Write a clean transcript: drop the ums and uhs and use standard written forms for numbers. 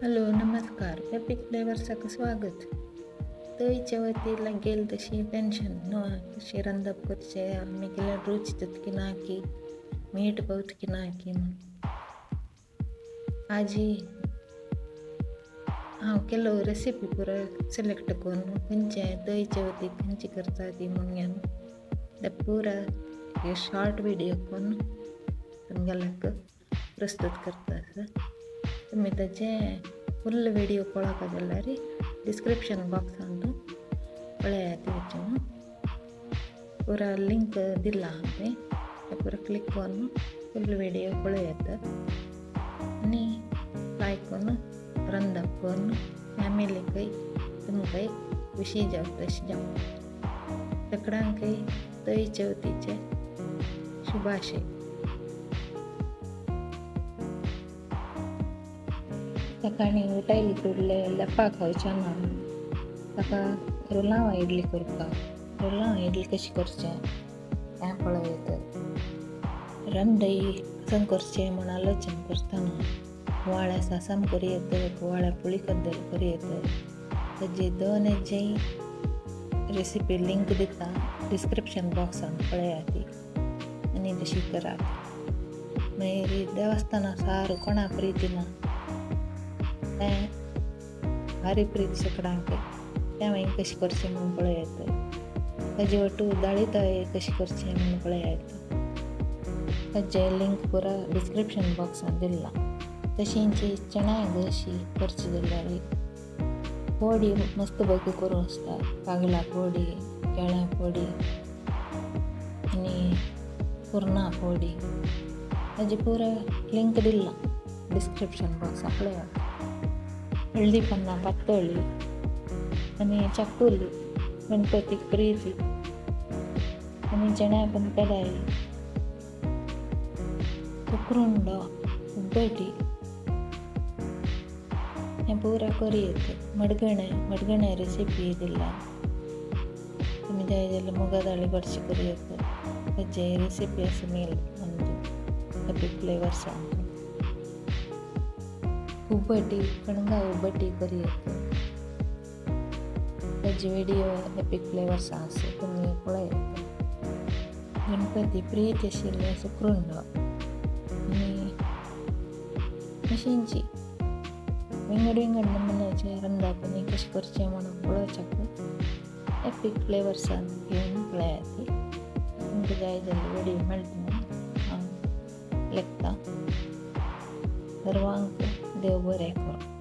Hello नमस्कार, epic फ्लेवर्साक स्वागत। तय चवथी लागेल तशी टेंशन न कशें रांदप करचें, आमी केल्यार रूच जातकी ना की मीठ पावतकी ना की म्हूण। आजी हांव केलो रेसिपी पुरो सिलेक्ट करून खंयचे तय चवथी खंयची करता ती म्हूण ते पुरा शॉर्ट व्हिडिओ करून तुमगेल्याक प्रस्तुत करता। तुमी ताचे फुल व्हिडिओ पळोवपाक जाल्यार डिस्क्रिप्शन बॉक्सांत पळयात वचून पुरा लिंक दिला हांवें, ते पुरा क्लिक करून फुल व्हिडिओ पळयात आनी लायक करून रांदप करून फॅमिलीकय तुमकांय खुशी जावं तशें जावं। सगळ्यांकय तय चवथीचे शुभाशय। सकाळीं उठायली कुडले लेपा खावचे ना, ताका रोलांव इडली करपाक। रोलांव इडली कशी करचें तें पळयत रंदई कसं करचें म्हूण आलोचन करतना कुवाळ्या सासम करी येत, कुवाळ्या पुळी कद्दल करी येत। ताजी दोन हेजी रेसिपी लिंक दिता डिस्क्रिप्शन बॉक्सान पळयात ती आनी तशी करात। मागीर देवस्थाना सारू कोणा प्रिती ना तें भारी प्रीत सगळ्यांक तें मागीर कशें करचें म्हूण पळयात। ताजे वटू दाळी तळी कशें करचें म्हूण पळयात। ताजे लिंक पुरा डिस्क्रिप्शन बॉक्सान दिला। तशींच चण्याक अशी करची जाल्यार पोडी मस्त बगी करूं आसता, कागला पोडी, केळ्या पोडी आनी पुर्णा पोडी। ताजे पुरा लिंक दिला डिस्क्रिप्शन बॉक्सान पळयात। हळदी पन्ना पातोळी आनी चकुली गणपतीक प्रीती आनी चण्या पण कढाई सुक्रुंडो उब्बटी हें पुरा करी येता। मडगणें मडगणें रेसिपी दिला, तुमी जाय जाल्यार मुगा दाळी गोडशी करी येता। ताजे रेसिपी आसा मेल अंदू एपिक फ्लेवर्सान। उब्बटी कणगां उब्बटी करी येता। ताजी व्हिडिओ एपिक फ्लेवर्स आसा तुमी पळयात। गणपती प्रीत आशिल्लें सुक्रुंडो आनी अशींची विंगड विंगड नमुन्याचे रांदप आनी कशें करचें म्हणून पळोवच्याक एपिक फ्लेवर्सान घेवन पळयात। तुमकां जाय जाल्यार व्हिडिओ मेळटा म्हूण हांव लेखता। सर्वांक देव बरें करूं।